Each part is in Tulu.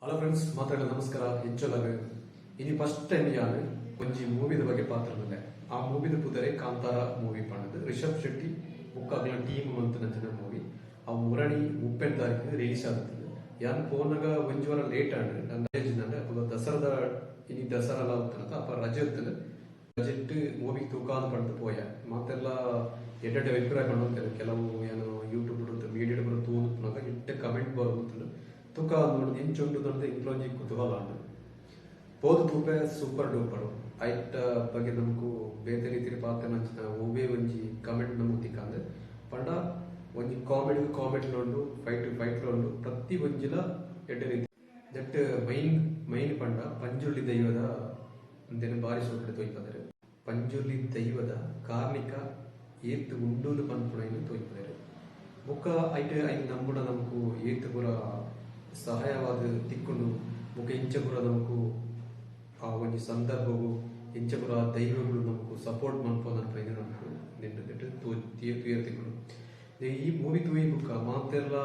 ಹಲೋ ಫ್ರೆಂಡ್ಸ್, ಮಾತಾಡೋ ನಮಸ್ಕಾರ. ಹೆಚ್ಚೊಲಗ ಇನಿ ಫಸ್ಟ್ ಟೈಮ್ ಯಾನ್ ಒಂಜಿ ಮೂವಿದ ಬಗ್ಗೆ ಪಾತ್ರದಲ್ಲೇ. ಆ ಮೂವಿದ ಪುದರೆ ಕಾಂತಾರ ಮೂವಿ ಪಂಡದು. ರಿಷಬ್ ಶೆಟ್ಟಿ ಬುಕ್ಕ ಅಗ್ಲ ಟೀಮ್ ಮಂತನಂಚಿನ ಮೂವಿ. ಆ ಮುರಣಿ 30 ತಾರೀಕು ರಿಲೀಸ್ ಆಗುತ್ತದೆ. ಯಾನ್ ಪೋನಾಗ ಒಂಜಿ ವಾರ ಲೇಟ್ ಆಂಡ್. ನನ್ನ ಅಪ್ಪಗ ದಸರಾದ, ಇನಿ ದಸರಾ ಉತ್ತನತ ಅಪ್ಪ ರಜೆ ಇತ್ತಲ್ಲ. ರಜೆಟ್ ಮೂವಿ ತೂಕಾದ ಪಂಡ್ದು ಪೋಯ. ಮಾತೆಲ್ಲ ಎಡ್ಡೆಡ್ಡೆ ಅಭಿಪ್ರಾಯ ಪಂಡಂತಾರೆ. ಕೆಲವು ಏನು ಯೂಟ್ಯೂಬ್ ಮೀಡಿಯಾ ಬರೋ ತೂಂದು ಎಡ್ಡೆ ಕಮೆಂಟ್ ಬರೋದು. ತೂಕ ನೋಡಿದ್ ಇಂಚುಂಡು ತಂದು ಇಂಕ್ಲೊಂಜಿ ಕುತೂಹಲ ಆಂಡ್. ಪೋದು ತೂಪೆ, ಸೂಪರ್ ಡೂಪರ್. ಐತ ಬಗ್ಗೆ ನಮಕು ಬೇತೆ ರೀತಿಯ ಪಾತ್ರ ಒವ್ವೇ ಒಂಜಿ ಕಮೆಂಟ್ ನಮಕ್ ತಿಕ್ಕಂದ್. ಪಂಡ ಒಂಜಿ ಕಾಮಿಡಿ ಕಾಮಿಡಿ ಉಂಡು, ಫೈಟ್ ಫೈಟ್ ಉಂಡು, ಪ್ರತಿ ಒಂಜಿಲ ಎಡ್ಡೆ ರೀತಿ. That main main ಪಂಡ ಪಂಜುರ್ಲಿ ದೈವದ ಒಂದೇನು ಬಾರಿ ಸೋಕಡೆ ತೋಯ್ಪದರು. ಪಂಜುರ್ಲಿ ದೈವದ ಕಾರ್ಣಿಕ ಏತ್ ಉಂಡುಂದು ಪನ್ಪುನೈನ್ ತೋಯ್ಪದರು. ಬೊಕ್ಕ ಐಟ್ ಐನ್ ನಂಬುಡ ನಮಕು ಏತ್ ಪೂರ ಸಹಾಯವಾದ ತಿಕ್ಕುಂಡು, ಬೊಕ್ಕ ಇಂಚ ಪೂರ ನಮಕು ಆ ಒಂಜಿ ಸಂದರ್ಭವು ಇಂಚ ಪೂರ ದೈವಗಳು ನಮಕು ಸಪೋರ್ಟ್ ಮನ್ಪೊಂದು ನಮಕು ನಿನ್ನ ತೂಯರ್ ತಿಕ್ಕುಂಡು. ಈ ಮೂವಿ ತೂಯಿ ಬುಕ್ಕ ಮಾತೆರ್ಲ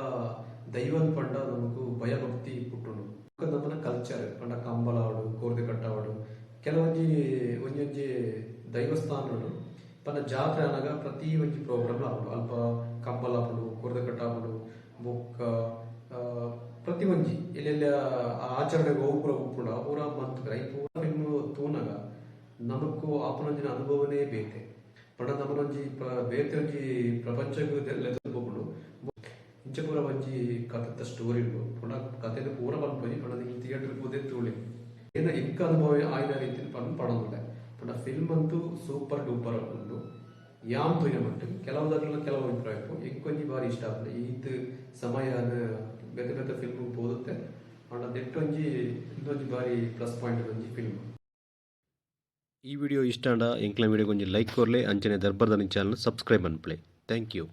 ದೈವನ್ ಪಂಡ ನಮಕು ಭಯಭಕ್ತಿ ಪುಟ್ಟುಂಡು. ಬೊಕ್ಕ ನಮ್ಮನ ಕಲ್ಚರ್ ಪಂಡ ಕಂಬಳ ಆವಡು, ಕೋರ್ದೆ ಕಟ್ಟಾವಡು, ಕೆಲವೊಂಜಿ ಒಂಜೊಂಜಿ ದೈವಸ್ಥಾನಡು ಪಂಡ ಜಾತ್ರೆ ಆನಗ ಪ್ರತಿ ಒಂಜಿ ಪ್ರೋಗ್ರಾಮ್ ಆಪುಂಡು. ಅಲ್ಪ ಕಂಬಳ ಆಪುಂಡು, ಕೋರ್ದೆ ಕಟ್ಟಾಪುಂಡು. ಬೊಕ್ಕ ಪ್ರತಿ ಒಂಜಿ ಎಲ್ಲೆಲ್ಲ ಆಚರಣೆಗೆ ಒವು ಪೂರ ಉಪ್ಪುಂಡು, ಪೂರ ಮಂತ್. I ಪೂರ ಫಿಲ್ಮ್ ತೂನಗ ನಮಕ್ಕು ಆಪುನೊಂಜಿನ ಅನುಭವನೇ ಬೇತೆ. ಪಂಡ ನಮನೊಂಜಿ ಬೇತೆ ಒಂಜಿ ಪ್ರಪಂಚಗ್ ಲೆತೊಂದು ಪೋಪುಂಡು. ಇಂಚ ಪೂರ ಒಂಜಿ ಕಥೆತ ಸ್ಟೋರಿ ಉಂಡು. ಪಂಡ ಕಥೆನ್ ಪೂರ ಪನ್ಪೊಲಿ. ಪಂಡ ನಿಕುಲು ಥಿಯೇಟರ್ ಪೋದೇ ತೂಲೆ. ಏನ ಎಂಕ್ ಅನುಭವ ಆಯಿನ ರೀತಿನ್ ಪಂದ್ ಪಡೊಂದುಲ್ಲೆ. ಪಂಡ ಫಿಲ್ಮ್ ಅಂತೂ ಸೂಪರ್ ಡೂಪರ್ ಉಂಡು ಯಾನ್ ತೂಯಿನ ಮಟ್ಟಿಗ್. ಕೆಲವುದಕ್ಲೆನ ಕೆಲವು ಅಭಿಪ್ರಾಯ ಉಪ್ಪು. ಎಂಕೊಂಜಿ ಬಾರಿ ಇಷ್ಟ ಆಪುಂಡು. ಈತ್ ಸಮಯನ್ ಬೇತೆ ಬೇತೆ ಫಿಲ್ಮ್ ಪೋದುತ್ತೆ. ಆಂಡ ನೆಟ್ಟೊಂಜಿ ಇಂದೊಂಜಿ ಬಾರಿ ಪ್ಲಸ್ ಪಾಯಿಂಟ್ ಒಂಜಿ ಫಿಲ್ಮ್. ಈ ವಿಡಿಯೋ ಇಷ್ಟ ಆಂಡ ಎಂಕ್ಲ ವಿಡಿಯೋ ಒಂಜಿ ಲೈಕ್ ಕೊರ್ಲೆ. ಅಂಚನೆ ದರ್ಬಾರ್ದನಿ ಚಾನಲ್ ಸಬ್ಸ್ಕ್ರೈಬ್ ಮನ್ಪುಲೆ. Thank you.